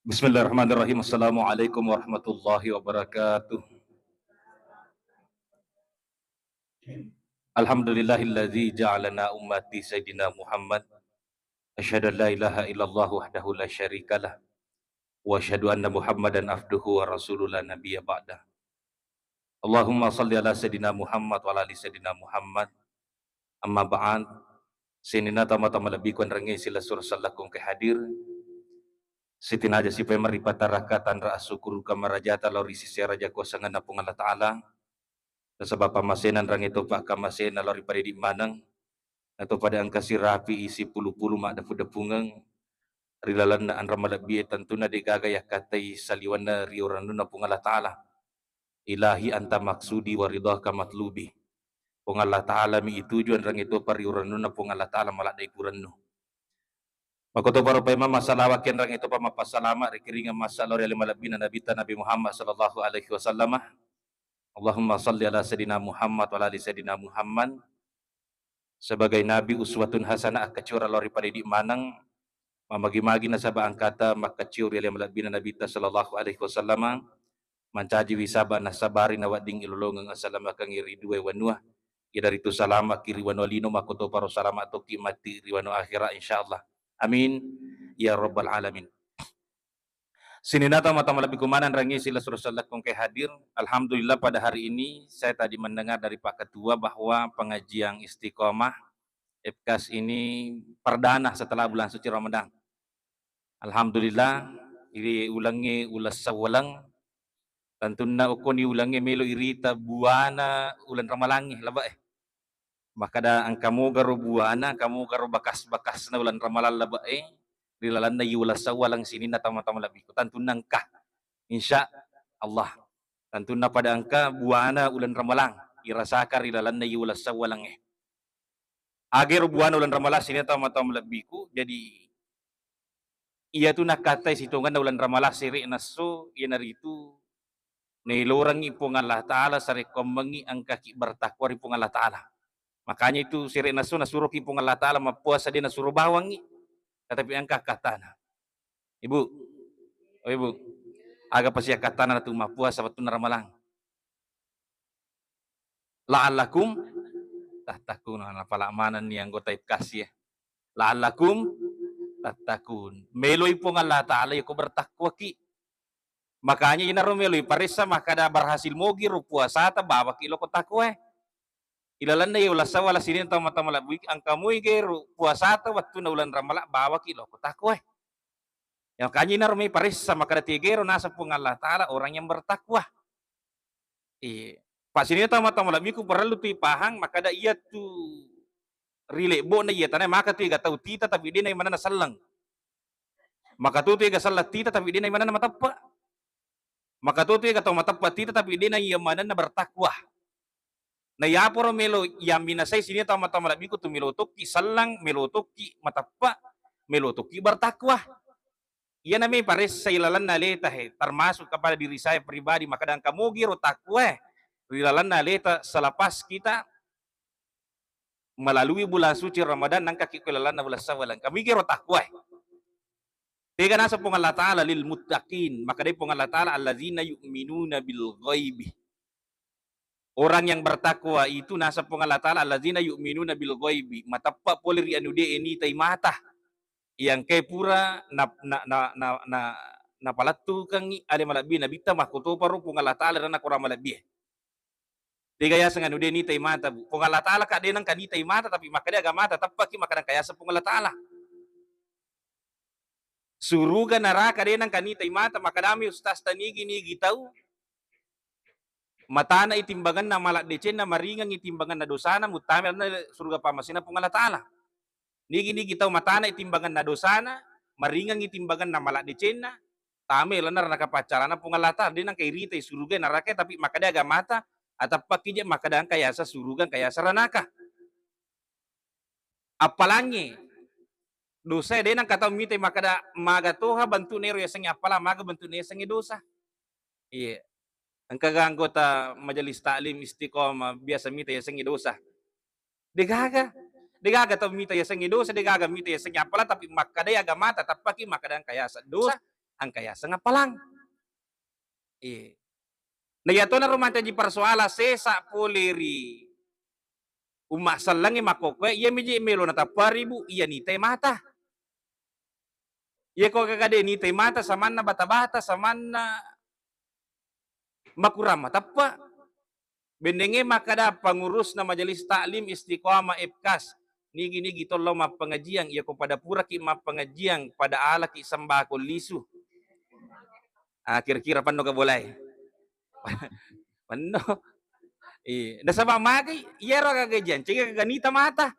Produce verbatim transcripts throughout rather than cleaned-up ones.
Bismillahirrahmanirrahim. Assalamualaikum warahmatullahi wabarakatuh. Alhamdulillahilladzi ja'alana ummati Sayyidina Muhammad. Asyhadu an la ilaha illallah wahdahu la syarikalah. Wa asyhadu anna Muhammadan abduhu wa rasuluh la nabiyya ba'dah. Allahumma salli ala Sayyidina Muhammad wa ala ali Sayyidina Muhammad. Amma ba'd. Sininna tama-tama lebbiku enrengnge silessureng sellekku engkae hadir. Sitinaja sipaimeng ripatarakka tanra assukkuru kamarajata lao ri sisi araja kuasangenna Puang Allah Ta'ala. Nasaba pammasena enrengnge topa akkammasena lao ri padidi maneng. Nato pada engka sirapi isi pulu-pulu maddepu-depungeng ri lalenna anre malebbie, tentunna degaga yakkatai saliwenna ri urennunna Puang Allah Ta'ala. Ilahi anta maksudi wa ridhaka matlubi. Puang Allah Ta'ala mi ituju enrengnge topa ri urennunna Puang Allah Ta'ala maladde kurennu. Makkotoparo paimeng massalawakki enrengnge topa mappassalama ri kiringeng massa lao ri ale malebbina Nabitta Nabi Muhammad sallallahu alaihi wasallam. Allahumma salli ala Sayyidina Muhammad wa ala ali Sayyidina Muhammad. Sebagai Nabi uswatun hasanah, akkaciora lao ri padidi maneng, mamagi-magi nasaba engkata makkacio ri ale malebbina Nabitta sallallahu alaihi wasallam, mancajiwi saba nasabari nawedding ilolongeng asalamakengngi ri dua wanua, iyanaritu salama'ki ri wanua lino, makkotoparo salama tokki matti ri wanua akhera, insyaallah. Amin ya rabbal alamin. Sininna tama-tama lebbiku maneng enrengnge silessureng sellekku engkae hadir. Alhamdulillah, pada hari ini saya tadi mendengar dari Pak Ketua bahwa pengajian istiqomah F K A S ini perdana setelah bulan suci Ramadan. Alhamdulillah, ri ulengnge uleng sawwaleng, tentunna okkoni ulengnge melo irita buana uleng ramalangnge, lebba e. Makkada engka mogaro buana, engka mogaro bakas-bakasna uleng ramalang lebba e, ri lalenna iyuleng sawwaleng sininna tama-tama lebbiku. Tentunna engka. Insya Allah. Tentunna pada engka buana uleng ramalang irasaka ri lalenna iyuleng sawwaleng e. Agero buana uleng ramalang sininna tama-tama lebbiku. Jadi iyatu nakkatai sitongenna uleng ramalang sere'na esso, iyanaritu nailorengngi Puang Allah Ta'ala sarekkoammengngi engkaki bertakwa ri Puang Allah Ta'ala. Makanya itu sere'na esso nasuroki Puang Allah Ta'ala mappuasa, de nasuro bawangngi, tetapi engka akkatana. Ibu, oh Ibu, aga pasi akkatana tu mappuasa wettunna ramalang? La'allakum tattaqun. Napala manenni anggota F K A S e. La'allakum tattaqun. Meloi Puang Allah Ta'ala yako bertakwaki. Makanya inaro meloi paressa makkada berhasil mogi ro puasata bawaki loko takwa e. Ilalenna ye uleng sawwaleng sininna tama-tama lebbiku, engka moi gero puasata wettunna uleng ramalang bawaki loko takwa e. Ya, makanya inaro mai paressa makkada tegero naseng Puang Allah Ta'ala orang yang bertakwa. Iya. Pasininna tama-tama lebbiku parellu tu ipahang makkada iyatu ri lebbo'na iya tanae maka tu ega tau tita tapi de naimanenna selleng. Maka tu, tu ega selleng tita tapi de naimanenna mateppa. Maka tu, tu ega tau mateppa tita tapi de naimanenna bertakwa. Na iyaporo melo yamminasai sininna tama-tama lebbiku tu melo tokki selleng, melo tokki mateppa, melo tokki bertakwa. Iyana me paressa ilalenna aleta he, termasuk kepada diri saya pribadi, makkada engka mogi ro takwa e ri lalenna aleta selepas kita melalui bulan suci Ramadan, nangka ki ko lalenna bulan Syawal, engka mogi ro takwa e. Tega naseng Puang Allah Ta'ala lil muttaqin, makkadai Puang Allah Ta'ala allazina yu'minuna bil ghaibi. Orang yang bertakwa itu, naseng Puang Allah Ta'ala, allazina yu'minuna bil ghaibi, mateppa pole ri anu de nitai mata. Iya engkae pura na, na, na, na, na, napalettukengngi ale malebbi Nabitta, makkotoparo Puang Allah Ta'ala ri anakko orang malebbi e. Tega yaseng anu de nitai mata, Bu. Puang Allah Ta'ala ka de nengka nitai mata, tapi makkada aga mata teppaki makkada engka yaseng Puang Allah Ta'ala. Suruga neraka de nengka nitai mata, makkadami ustaz ta nigi-nigi tau matana i timbanganna, maladdecenna, maringangngi timbanganna dosana, muttama lalenna suruga pammasena Puang Allah Ta'ala. Nigi-nigi tau matana i timbanganna dosana, maringangngi timbanganna, maladdecenna, tama lalenna ranaka paccalana Puang Allah Ta'ala, de nengka iritai suruga neraka, tapi makkada aga mata ateppaki je makkada engka yaseng suruga, engka yaseng ranaka. Appalangnge dosae, de nengka tau mitai makkada maga toha bentukna ero yasengnge appalang, maga bentukna yasengnge dosa. Iya. Engkaga anggota majelis taklim istiqomah biasa mita yasengnge dosa? Degaga. Degaga tau mita yasengnge dosa, degaga mita yasengnge appalang, tapi makkadai aga mata teppaki makkada engka yaseng dosa, engka yaseng appalang. Eh. Na iyatona ro mancaji persoalan sesa pole ri umma sellengnge makkokkoe, iya miji melo natappa ribu, iya nitai mata. Iya ko gaga de nitai mata, samanna bata-bata, samanna makurang mateppe. Bennengnge makkada pangurusna Majelis Taklim Istiqomah F K A S, nigi-nigi tollo mappengajiang, iya ko pada puraki mappengajiang, pada alaki sembako lisu. Ah, kira-kira penno ga bolai? Penno. Iya, nasaba magai, iyaro gaga janceng, gaga nita mata.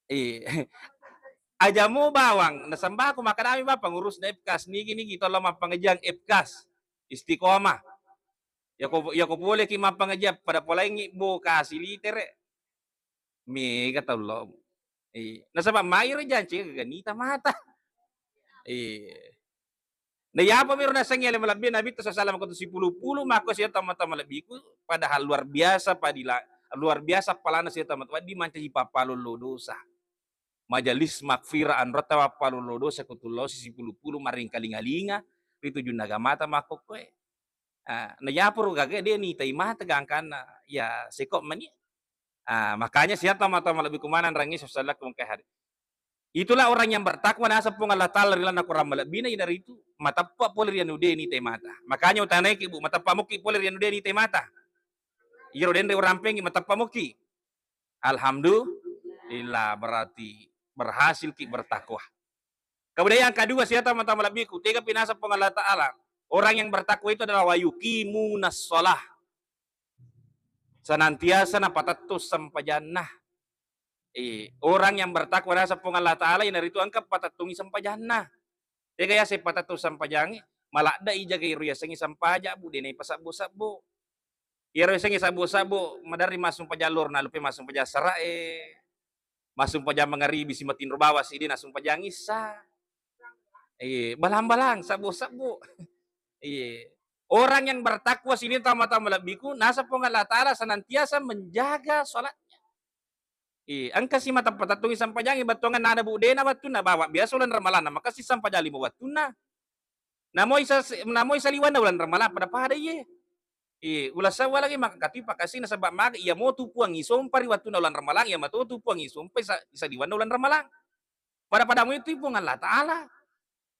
Eh, aja mo bawang, nasembako makkedami bapa pengurus na F K A S, nigi-nigi tollo mappengajiang F K A S, Istiqomah. Yako, yako poleki mappengajiang, pada polaingi bo kasi litere. Mega tau lo. Eh, nasaba mairo janceng, gaga nita mata. Eh. Na iyapa miro nasengngi ale malebbi Nabitta sallallahu alaihi wasallam ko tu sipulu-pulu, makko siya tomatoa malebbiku, padahal luar biasa padila, luar biasa palana siya tomatoa, wedding mancaji pappalollo dosa. Majelis magfirah, anrotta pappalollo dosa ko tu lao sipulu-pulu maringkalinga-linga ri tujunna agamata makkokkoe. Ah, na iyapa ro gaga de nitai mata gangkanna, ya seko mani. Ah, makanya siya tomatoa malebbiku maneng rangi sallallahu alaihi wasallam. Itulah orang yang bertakwa, naseng Puang Allah Ta'ala ri lalenna Quran malebbina, iyanaritu mateppa pole ri anu de nitai mata. Makanya utanaiki, Bu, mateppa mokki pole ri anu de nitai mata. Iyaro denre urampengi, mateppa mokki. Alhamdulillah, berarti berhasil ki bertakwa. Kemudian yang kedua, siya tomatoa malebbiku, tega pinaseng Puang Allah Ta'ala, orang yang bertakwa itu adalah wa yuqimunas shalah. Senantiasa napatettong sempajanna. Eh, orang yang bertakwa, naseng Puang Allah Ta'ala, iyanaritu engka patettongi sempajanna. Tega yaseng patettong sempajangnge, maladde ijaga iro yasengnge sempaja, Bu, de naipasebbo-sebbo. Iyaro yasengnge sebbo-sebbo, maderri massumpajang loro, nalupai massumpajang sarae. Massumpajang mangaribi simatinro bawang siddi nassumpajang issa. Iye, balang-balang, sebbo-sebbo. Iye. Orang yang bertakwa, sining tomatoa malebbiku, naseng Puang Allah Ta'ala senantiasa menjaga salatnya. Iye, engka si mata patettongi sempajangnge, bettuanganna ada, Bu, dena wettunna, bawa biasa uleng Ramalang, na makessing sempajang lima wettunna. Namoi sa-, namoi saliwenna uleng Ramalang, pada-pada iye. Iye, uleng Syawal lagi makkatui pakessing, nasaba maga iya motu Puang isompa ri wettunna uleng Ramalang, iya matotu Puang isompa sa-, saliwenna uleng Ramalang. Pada-pada muitu Puang Allah Ta'ala.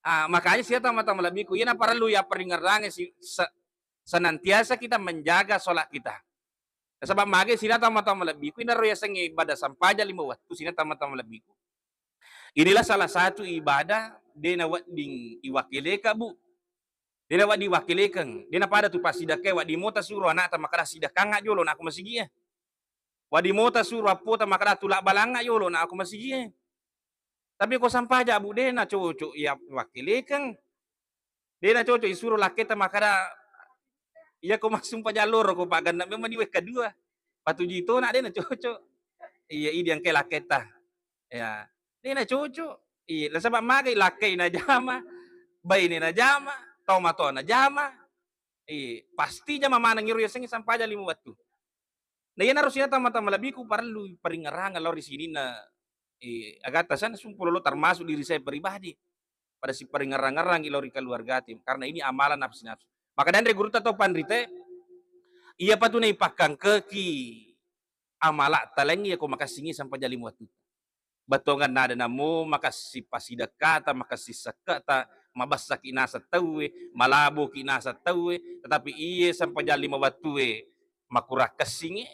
Ah, makanya siya tomatoa malebbiku, iyana parellu yapparingerrangnge si-, se-, senantiasa kita menjaga sholat kita. Nasaba magai sining tomatoa malebbiku, inaro yasengnge ibadah sempajang lima wettu sining tomatoa malebbiku. Inilah salah satu ibadah de nawedding iwakkeleka, Bu. De nawedding iwakkelekeng. De napada tu passidekkae, wedding mota suro anakta makkada sidekkangnga jolo nakko masigie. Wedding mota suro appota makkada tulak balangnga jolo nakko masigie. Tapi ko sampaja, Bu, de nacocok iya wakkelekeng. De nacocok isuro lakketa makkada, iya ko massumpajang loro ko pagganna memang di wekka dua. Patujui tona de nacocok. Iya, idi engkai lakketa. Ya, de nacocok. Iya, nasaba magai lakkai najama, baine najama, tomatoa najama. Iya, pasti jama maneng iro yasengnge sampajang lima wettu. Na iyanaro sining tomatoa malebbiku parellu paringerrangeng lao ri sininna, eh, agatta sana sumpulolo termasuk diri saya pribadi. Pada siparingerrang-ngerrangi lao ri keluargata, karena ini amalan nafsi-nafsi. Maka denre gurutta to panrite, iyapa tu naipakkangkeki amalatta laing iya ko makessingi sampajang lima wettu. Bettuanganna ada namo makessing pasidekkata, makessing sekke'ta, mabessaki naseng tauwe, malaboki naseng tauwe, tetapi iye sampajang lima wettue makurang kessingnge,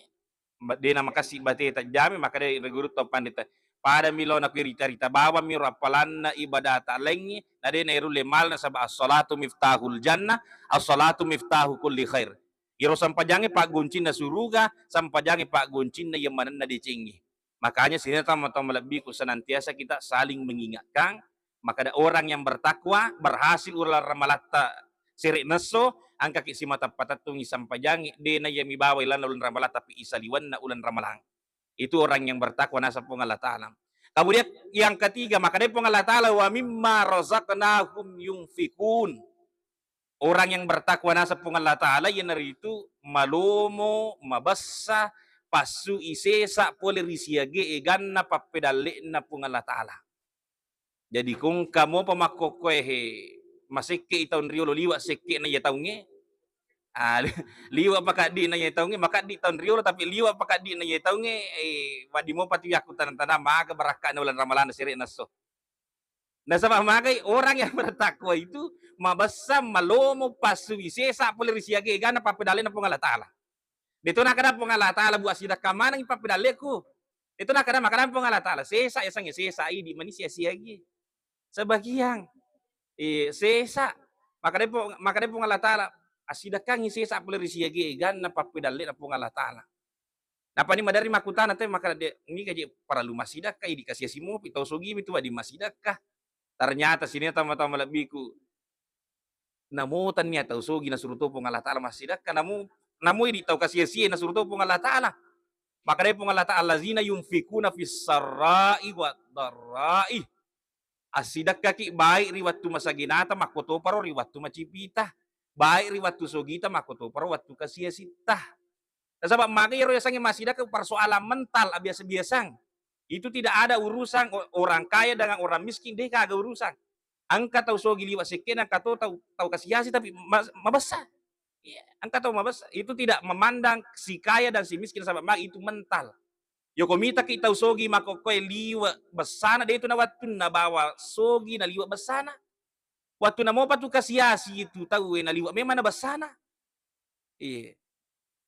ma-, de namakessing bateta jame, makkeda ri gurutta panrita, padami lao nakuirita-rita bawammi ro appalanna ibadata laingnge, na de nairulle mala nasaba as-salatu miftahul jannah, as-salatu miftahu kulli khair. Iyaro sampajangnge paggoncinna suruga, sampajangnge paggoncinna iya manenna decengnge. Makanya sining tomatoa malebbiku senantiasa kita saling mengingatkan, makkeda orang yang bertakwa berhasil uleng ramalatta sere'na esso, engkaki simata patettongi sampajangnge, de naiya mibawa ilalenna uleng ramalang tapi isaliwenna uleng ramalang. Itu orang yang bertakwa naseng Puang Allah Ta'ala. Kemudian yang ketiga, makkeda Puang Allah Ta'ala, wa mimma razaqnahum yunfiqun. Orang yang bertakwa naseng Puang Allah Ta'ala iyanaritu malomo, mabessa, passui sesa pole ri siage eganna pappedalle'na Puang Allah Ta'ala. Jadi kung kamu apa makkokkoe he, masekke i taung riolo liwa sekke'na iya taungnge. Ah, liwa pakaddi'na iya taungnge, makaddi taung riolo tapi liwa pakaddi'na iya taungnge, eh, wedding mopa tu yakku tanang-tanang maga barakka'na uleng Ramalang sere'na esso. Nasaba magai orang yang bertakwa itu mabessa malomo passui sesa pole ri siaga eganna pappedalle'na Puang Allah Taala. De'to nakkeda Puang Allah Taala, "Bu, assidakka manengngi pappedalle'ku." De'to nakkeda, makkeda Puang Allah Taala, "Sesa, yasengnge sesa, idi mani sia-siagie." Sebagian. Eh, sesa. Makkeda Pu-, makkeda Puang Allah Taala, "Assidakkangngi sesa pole ri siaga eganna pappedalle'na Puang Allah Taala." Napani maderri makkutana te makkeda, "De, niga je parellu massidakka, idi kasiasi mopi tau sogi mi tu wedding massidakka." Ternyata sininna tau-tau malebbiku, namo tennia tau sogi nasuro to Puang Allah Taala massidakka, namo, namo idi tau kasiasie nasuro to Puang Allah Taala. Makkedai Puang Allah Taala, "Allazina yunfikuna fis sarra'i wad darra'i." Assidakkaki baik ri wettu masaginata, makkotoparo ri wettu macipita, baik ri wettu sogita, makkotoparo wettu kasiasitta. Nasaba maga iyaro yasengnge massidakka persoalan mental, abiasa-biasang. Itu tidak ada urusan o-, orang kaya dengan orang miskin, de gaga urusan. Engka tau sogi liwa sekke'na, engka to tau, tau kasiasi tapi ma-, mabessa. Iya, engka tau mabessa. Itu tidak memandang si kaya dan si miskin, nasaba maga itu mental. Yako mitaki tau sogi makkokkoe liwa bessana, de tu na wettunna bawa sogi na liwa bessana. Wettunna mopa tu kasiasi itu tauwe na liwa memang na bessana. Iya.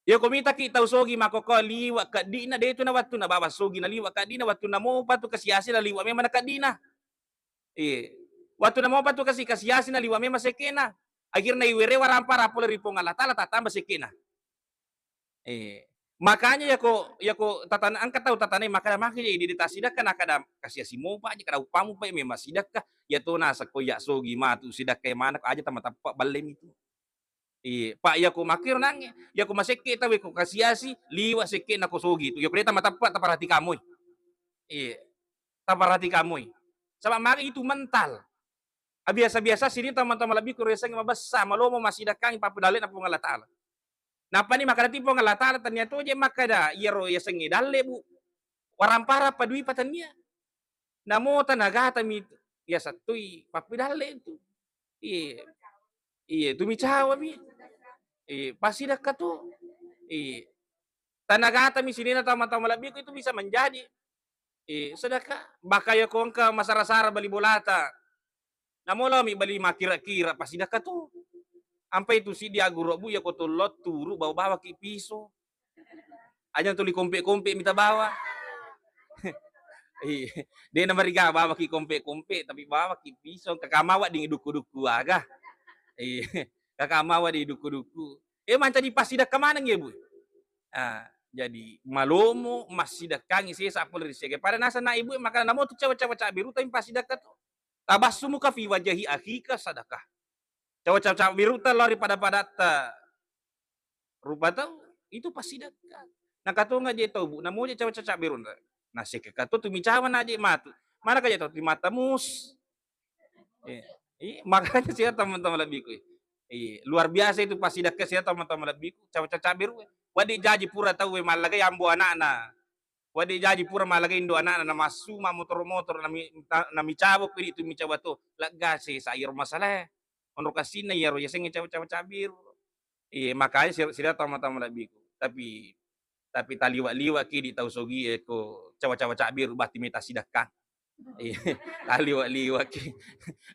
Yako mitaki tau sogi makkokkoe liwa keddi'na, de tu na wettunna bawa sogi na liwa keddi'na, wettunna mopa tu kasiasi na liwa memang na keddi'na. Iya. Wettunna mopa tu kasi-, kasiasi na liwa memang sekke'na. Akhirna iwere warampara pole ri Puang Allah Taala, tattamba sekke'na. Eh, makanya yako, yako tatana-, engka tau tatanai makkeda, "Magi je idi de tassidakka?" Nakkeda, "Kasiasi mopa je, kada uppamu pa memang sidakka." Iya to naseng ko iya sogi matu sidakka maneng, aja tamateppa ballemi tu. Iya, pa yako makkiro nangnge, yako masekke tau ko kasiasi, liwa sekke'na ko sogi tu. Yako de tamateppa, taparhatikamoi. Iya. Taparhatikamoi. Saba maga itu mental. Abiasa-biasa sininna tau-tau malebbiku riasengnge mabessa, malomo massidakkangngi pappedalle'na Puang Allah Taala. Nappani makkedati Puang Allah Taala, tennia to je makkeda iyaro yasengnge dalle, Bu. Warampara pa dui pa tennia. Namo tanagatami tu. Iya settui pappedalle tu. Iya. Iya, tu micawa mi. Iya, passidakka tu. Iya. Tanagatami sininna tau-tau malebbiku itu bisa menjadi, eh, sedekah. Bahkan yako engka masara-sara bali bolata. Namo laomi bali makkira-kira, passidakka tu. Ampai tu siddi agguru, Bu, yako tollo turu bawa-bawaki piso. Aja tuli kompe-kompe mita bawa. Iya. De namariga bawaki kompe-kompe, tapi bawaki piso. Kakamawa di dukku-dukku aga. Iya. Kakamawa di dukku-dukku. Eh, mancaji passidakka maneng ya, Bu. Ah, jadi malomo massidakkangngi sesa pole ri siaga. Pada naseng na ibu makkeda, namo tu cawa-cawa cabbiru tapi passidakka tu. Tabassumuka fi wajahi akhika sadakah. Cawa-cawa cabbiruta lao ri pada-padatta rupa tau, itu passidakka. Nakatonga je tau, Bu, namo je cawa-cawa cabbirunna. Nasekke kato tu micawa na je matu. Mana ka je tau tu mata mus. Eh, eh, makanya sia teman-teman lebbiku. Eh, luar biasa itu passidakka sia teman-teman lebbiku. Cawa-cawa cabbiru. Wadi jaji pura tau we mallagai ambo anakna. Wadi jaji pura mallagai indo anakna, namassu ma motoro-motoro, nami-, ta-, namicawa ko idi tu micawa to. Lagga sesa iyaro masalae. Onro kassinna iyaro yasengnge cawa-cawa cabbiru. Iya, makanya sir-, sira tama-tama lebbiku. Tapi, tapi taliwa-liwaki di tau sogi e ko cawa-cawa cabbiru batti meta sidakka. Iya, taliwa-liwaki.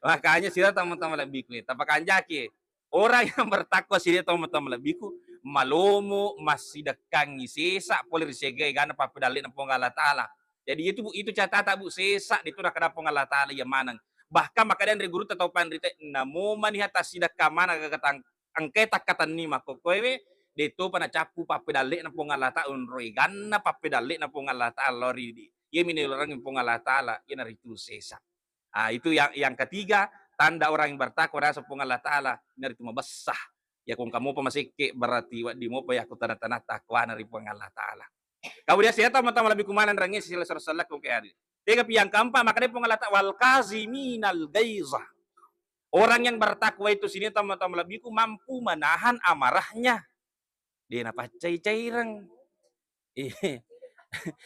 Makanya sira tama-tama lebbiku, eh, tapakanjaki, eh. Orang yang bertakwa sira tama-tama lebbiku, malomo massidakkangngi sesa pole ri siaga eganna pappedalle'na Puang Allah Taala. Jadi itu, Bu, itu catata, Bu, sesa itu nakkeda Puang Allah Taala iya maneng. Bahkan makkeda anre gurutta tau panrita, namo maniha tassidakka maneng aga tang-, engkae takkatenni makkokkoewe, de topa nacappu pappedalle'na Puang Allah Taala, onroi ganna pappedalle'na Puang Allah Taala lao ri idi. Iyami naelorengngi Puang Allah Taala, iyanaritu sesa. Ah, itu yang, yang ketiga, tanda orang yang bertakwa rasa Puang Allah Taala, iyanaritu mabessa. Yako engka mopa masekke, berarti wedding mopa yako tana-tana takwana ri Puang Allah Taala. Kemudian saya tama-tama lebbi kumaneng rangi sila sala-sala ko ke hari. Tega pi yang keempat, makanya Puang Allah Taala, "Wal kaziminal gaiza." Orang yang bertakwa itu sini tama-tama lebbiku mampu menahan amarahnya. De napaccai-caireng. Iya.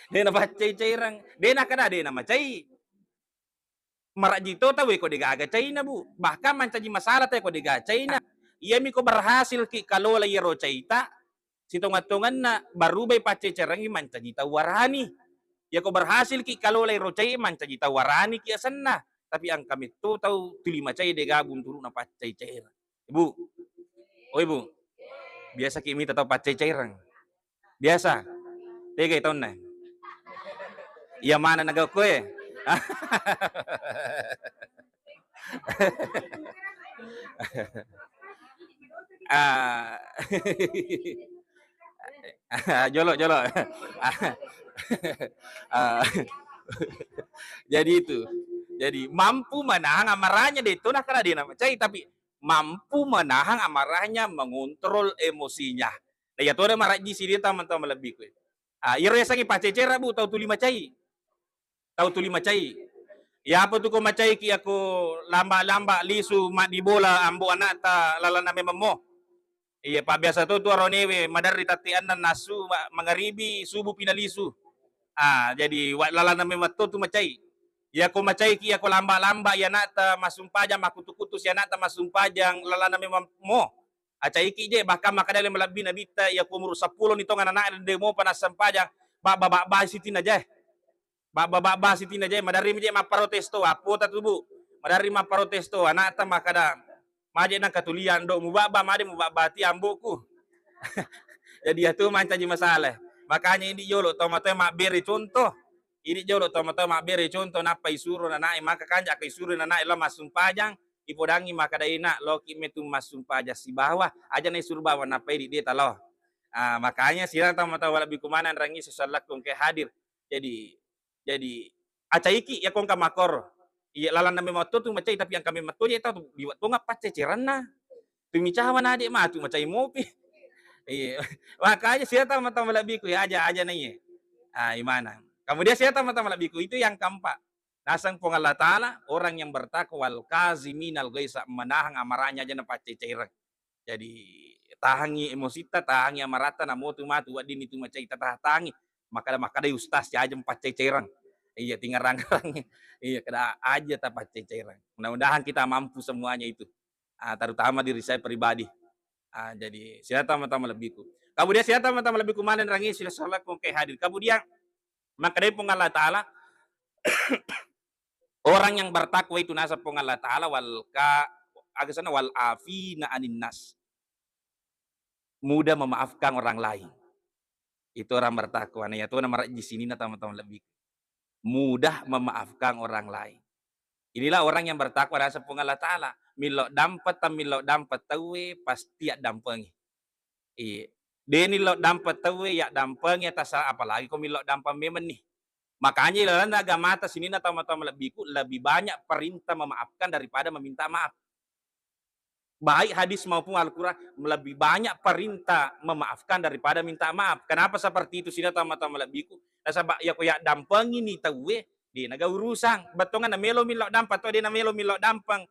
De napaccai-caireng. De nakada, de namacai. Marajji to tau e ko degaga caina, Bu. Bahkan mancaji masalah tau e ko degaga caina. Iyami ko berhasil ki kalola iyaro caita, sitonga-tonganna barubai paccai-cairangngi mancaji tau warani. Iyako berhasil ki kalola ero cai mancaji tau warani ki asenna. Tapi engka metto tau tuli macai dega bunturu'na paccai-cairangngi. Ibu. Oh, Ibu. Biasa ki mita tau paccai-cairang. Biasa. Tegai taunna. Iya mana nagau koe. Ah. Jolo, jolo. Ah. Jadi itu. Jadi mampu menahan amarahnya deh itu nah karena dia nama cai, tapi mampu menahan amarahnya, mengontrol emosinya. Nah, iya to marajji sidi tau mantau malebbi koe. Ah, iyaro yasengnge paccai-cairang, Bu, tau tuli macai. Tau tuli macai. Iyapa tu ko macai ki ako lamba-lamba lisu maddi bola ambo anakta lalanna memang mo. Iya, pa biasa to tu aronewe maderri tatti annang nassu ma-, mangaribi subuh pi nalisu. Ah, jadi wa-, lalanna memang to tu macai. Iyako macai ki ako lamba-lamba iya anakta massumpajang, makkutu-kutu si anakta massumpajang lalanna memang mo. Acaiki je, bahkan makkeda le malebbi nabitta, iya ko umuru seppulo ni tong anak-anak de mopa nassempajang, babba-babba sitinna je. Babba-babba sitinna je, maderri mi je mapparotes to, appota tu, Bu. Maderri mapparotes to, anakta makkeda, maje nang katuliang do, mubabba, made mubabba ti amboku. Jadi iyatu mancaji masalah. Makanya idi jolo tomatoa mabbere contoh. Idi jolo tomatoa mabbere contoh, nappa isuro nanae, maka kanja ko isuro nanae lao massumpajang, ipodangngi makkeda, "Ina, loki metu massumpajang sibawa, aja na isuro bawa nappa idi de talao." Ah, makanya sirang tau matawa lebbi kumana rangi sesallakku engka hadir. Jadi, jadi acaiki ya kongka makor. Iya, lalanna memang to tu macai, tapi engka memang to je tau tu liwa tonga pacceceranna. Tumi cawa na de matu macai mopi. Iya. Makanya sirang tau matawa lebbi ku ya aja, aja na iye. Ah, imana. Kemudian sirang tau matawa lebbi ku itu yang keempat. Naseng Puang Allah Ta'ala, orang yang bertakwa, wal kaziminal ghaisa, menahan amarahnya aja na paccecereng. Jadi, tahangi emositta, tahangi amaratta, namotu matu weddinni tu macaita tahangi. Makkada-makkadai ustaz, si aja paccecereng. Iya, tingarang-rang. Iya, kada aja ta paccecereng. Mudah-mudahan kita mampu semuanya itu. Ah, terutama diri saya pribadi. Ah, jadi, siapa tama-tama lebihku. Kemudian siapa tama-tama lebihku mana rangi sila salat kong kayak hadir. Kemudian, makkadai Puang Allah Ta'ala, orang yang bertakwa itu nasab Puang Allah Ta'ala wal ka-, aga sana, wal afina anin nas. Mudah memaafkan orang lain. Itu orang bertakwa. Nah, ya Tuhan, marajji sininna tama-tama lebih. Mudah memaafkan orang lain. Inilah orang yang bertakwa nasab Puang Allah Ta'ala. Millau dampeng, tammillau dampeng tauwe, pasti addampengi. Iya. Deni lo dampeng tauwe, ya dampengi atas, apalagi ko millau dampeng memang nih. Makanya ilalanna agamata sininna tau-tau malebbiku lebih banyak perintah memaafkan daripada meminta maaf. Baik hadis maupun Al-Quran, lebih banyak perintah memaafkan daripada minta maaf. Kenapa seperti itu sininna tau-tau malebbiku? Nasaba ya ko ya dampengi ni tauwe, de naga urusan. Bettongan na melo millau dampeng atau de na melo millau dampeng.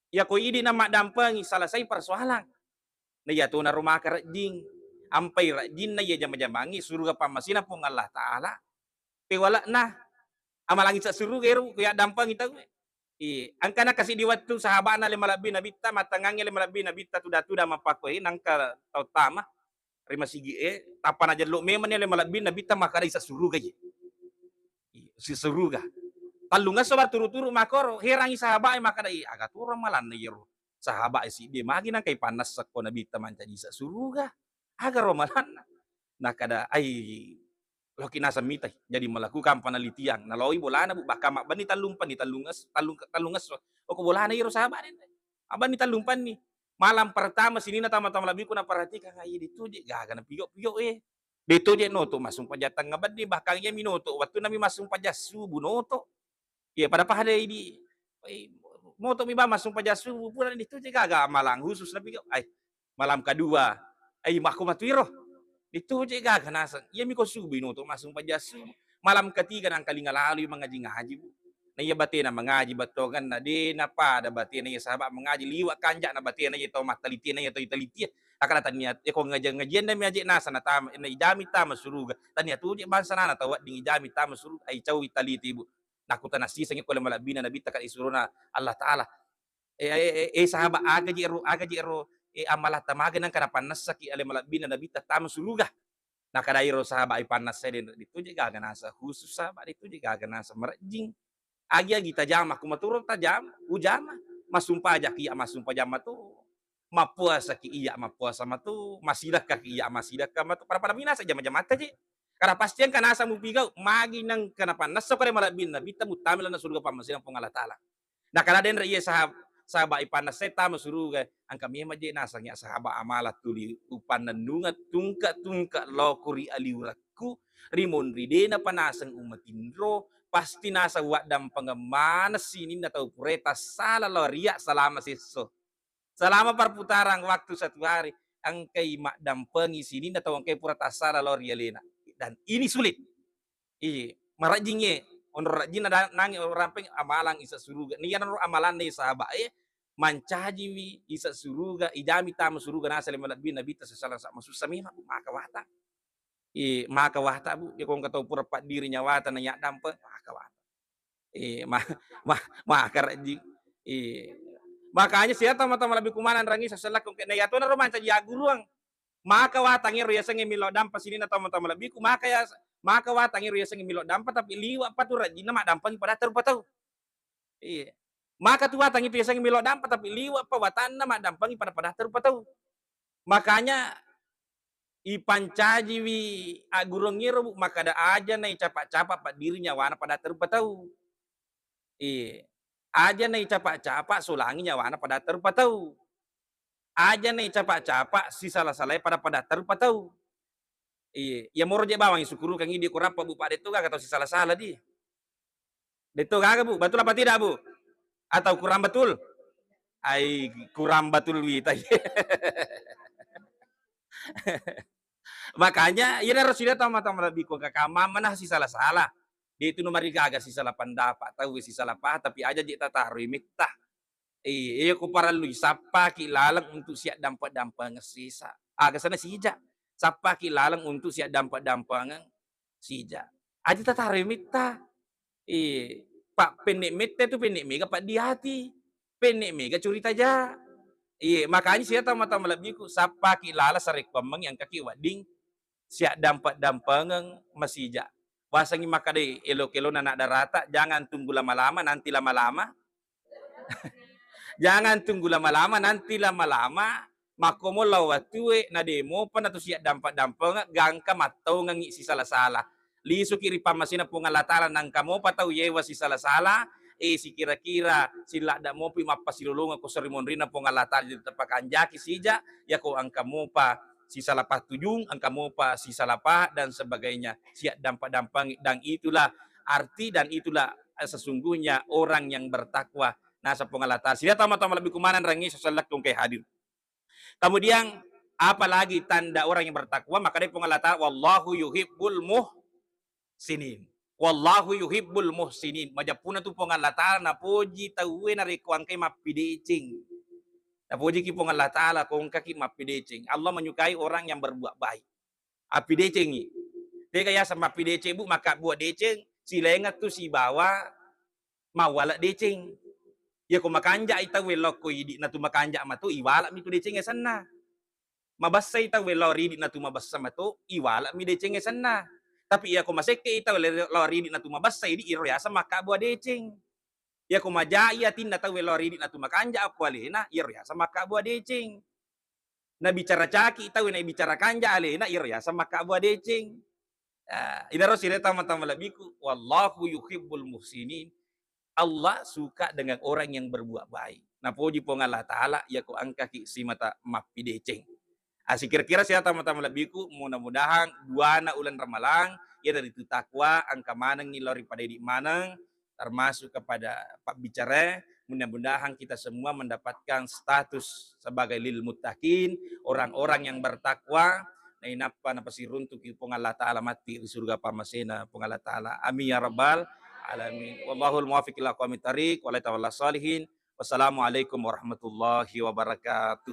Yako idi na maddampengi, selesai persoalan. Na iya tona ro maka rejjing. Ampai rejjinna iya jama-jamangi suruga pammasina Puang Allah Ta'ala. Pewalekna amalangi sa suruga ero ku yaddampengi tau. Iya, engkana kasi di wettu sahabana le malebbi nabitta, mattengangi le malebbi nabitta tuda-tuda mappakoi nangka tau tama. Ri masigi'e, tappa najello memang ni ale malebbi nabitta makkada isa suruga je. Iya, si suruga. Tellungesso berturut-turut makkoro, herangi sahaba'e makkada, "Ih, aga tu ramalanna iyaro sahaba'e siddi magi nangka ipannessakko nabitta mancaji isa suruga? Aga ramalanna?" Nakkada, "Ai, loki naseng mitai." Jadi melakukan penelitian. Naloi bolana, Bu, bahkan mabbenni tellumpenni, tellunges-, tellung-, tellungesso. Oko bolana iyaro sahaba'e. Abbanni tellumpenni. Malam pertama sininna tama-tama lebbiku naperhatikan, "Ai, de to je gaga napigau-pigau e. De to je noto massumpajang tengnga benni, bahkan iya mi noto wettunna mi massumpajang subuh noto. Iya, pada-pada idi, eh, moto mi bang massumpajang subuh, pura de to je gaga malam khusus napigau." Ai, malam kedua, "Ai, makko matu iro. De to je gaga naseng. Iya mi ko subuh noto massumpajang subuh." Malam ketiga nangkalinga lalui mangaji-ngaji, Bu. Na iya batena mangaji bettonganna, de napada batena iya sahabat mangaji, liwa kanja'na batena iya tau mattalitie na iya tau italitie. Akkada tania, iya ko ngaji-ngajianna mi aje nasa natama, na ijami tama suruga. Tania tu je bangsa nana tau wedding ijami tama suruga, ai cau italiti, Bu. Nakkutana siseng ko ale malebbina Nabitta ka isurona Allah Ta'ala. Eh, eh, eh, eh, sahabat, aga je ero, aga je ero, eh, amalatta maga nangka napannessaki ale malebbina Nabitta tama suruga? Nakadai ro sahabat, ipannessai denre, de to je gaga naseng khusus sahabat, de to je gaga naseng marejjing. Agi-agi tajama, kumaturo tajama, ujama, massumpajaki iya, massumpajang mato, mappuasaki iya, mappuasa mato, masidekkaki iya, masidekka mato, pada-pada minasa jama-jamatta je. Karena pasti engka naseng mupigau, magi nengka napannessa ko ale malebbina Nabitta muttama lalenna suruga pammasena Puang Allah Ta'ala. Nakada denre iye sahab-, sahabat ipannessai tama suruga, engka memang je naseng iya sahabat amala tuli upannennungeng tungke-tungke loko ri aliurekku, rimonri de napa naseng umatinro, pasti naseng uwaddampengeng maneng sininna tau purae tassala lao ri iya salama sesso. Selama perputaran waktu satu hari, engkai maddampengi sininna tau engkai pura tassala lao ri alena. Dan ini sulit. Iye, marejjing iye. Onro rejjinna da-, nangi onro rampeng amalang ise suruga. Niyanaro amalanna iye sahabat e, mancajiwi ise suruga, ijami tama suruga naseng ale malebbina Nabitta sallallahu alaihi wasallam. Masussa memang, Bu, maka wata. Eh, maka wata, Bu, iya ko engka tau pura paddiri nyawata na yaddampeng, maka wata. Eh, ma-, ma-, maka rejjing. Eh, makanya sia tau mata malebbiku maneng rangi sasellakku engka na yatonaro mancaji agguruang. Maka watang ero yasengnge millau dampa sininna tau mata malebbiku, maka ya-, maka watang ero yasengnge millau dampa, tapi liwa pa tu rejjinna maddampengi padatta rupa tau. Iya. Maka tu watang itu yasengnge millau dampa, tapi liwa pa watanna maddampengi pada-padatta rupa tau. Makanya ipancajiwi aggurungngero, Bu, makkada aja naicapa-capa paddiri nyawana padatta rupa tau. Iya. Aja naicapa-capa solangi nyawana padatta rupa tau. Aja naicapa-capa sisala-salai pada-padatta rupa tau. Iya, iya moro je bawang isukkurukengngi di kurappa, Bu, Pak, de to gaga tau sisala-sala di. De to gaga, Bu. Betul apa tidak, Bu? Atau kurang betul? Ai, kurang betul wita. Makanya, iyanaro sida tau mata malebbiku, kakak mama nah sisala-sala. De tu numarigaga sisala pendapat, tau sisala paham, tapi aja je tataroi metta. Iya, iya, ko parellui sappaki laleng untuk siaddampe-dampengeng sisa. Aga sana sija. Sappaki laleng untuk siaddampe-dampengeng sija. Aja tataroi metta. Iya, pa penne metta tu penne mega paddi ati. Penne mega curita ja. Iya, makanya sia tau mata malebbiku, sappaki laleng sarekkuammengngi engkaki wedding siaddampe-dampengeng masija. Wasengngi makkeda elo-kelona anak darata, jangan tunggu lama-lama, nanti lama-lama. Jangan tunggu lama-lama, nanti lama-lama, makkomo lao wattue, na de mopa natu siaddampe-dampengeng, gangka mattongengngi sisala-sala. Lisuki ri pammasena Puang Allah Ta'ala, nangka mopa tau yewa sisala-sala, eh, sikira-kira, siladda mopi mappasilolongeng ko seri monrinna Puang Allah Ta'ala, jadi tepakanjaki sija, yako engka mopa sisala pattujung, engka mopa sisala paham dan sebagainya, siaddampe-dampengi, dan itulah arti dan itulah, eh, sesungguhnya orang yang bertakwa. Naseng Puang Allah Ta'ala, sida tau mata malebbiku maneng rangi sasellakku engkae hadir. Kemudian, apalagi tanda orang yang bertakwa, makkeda Puang Allah Ta'ala, "Wallahu yuhibbul muhsinin." "Wallahu yuhibbul muhsinin." Majeppuna tu Puang Allah Ta'ala napoji tauwe narekko engkai mappideceng. Napojiki Puang Allah Ta'ala ko engkaki mappideceng. Allah menyukai orang yang berbuat baik. Appidecengi. Tega yaseng mappideceng, Bu, makkabbuaq deceng, silaingeng tu sibawa mawwala deceng. Yako makanjai tauwe lokko idi'na tu makanja mato, iwalami tu deceng yasenna. Mabessai tauwe lao ri idi'na tu mabessa mato, iwalami deceng yasenna. Tapi yako masekke i tauwe lao ri idi'na tu mabessa idi, iro yaseng makkabbuaq deceng. Yako majai atinna tauwe lao ri idi'na tu makanja akko alena, iyaro yaseng makkabbuaq deceng. Nabicara caki tauwe, nabicara kanja alena, iyaro yaseng makkabbuaq deceng. Ah, inaro sireta mata malebbiku, "Wallahu yuhibbul muhsinin." Allah suka dengan orang yang berbuat baik. Napoji Puang Allah Ta'ala, yako engkaki simata mappideceng. Ah, sikira-kira sireta mata malebbiku, mudah-mudahan duana uleng Ramalang, iyanaritu takwa, engka manengngi lao ri pada idi maneng, termasuk kepada pabbicara, mudah-mudahan kita semua mendapatkan status sebagai lil muttaqin, orang-orang yang bertakwa, nainappa napasiruntuki Puang Allah Ta'ala matti ri surga pammasena Puang Allah Ta'ala. Amin ya rabbal alamin. Wallahul muwaffiq ila aqwamit thariq, wa ala tawalla sholihin. Wassalamualaikum warahmatullahi wabarakatuh.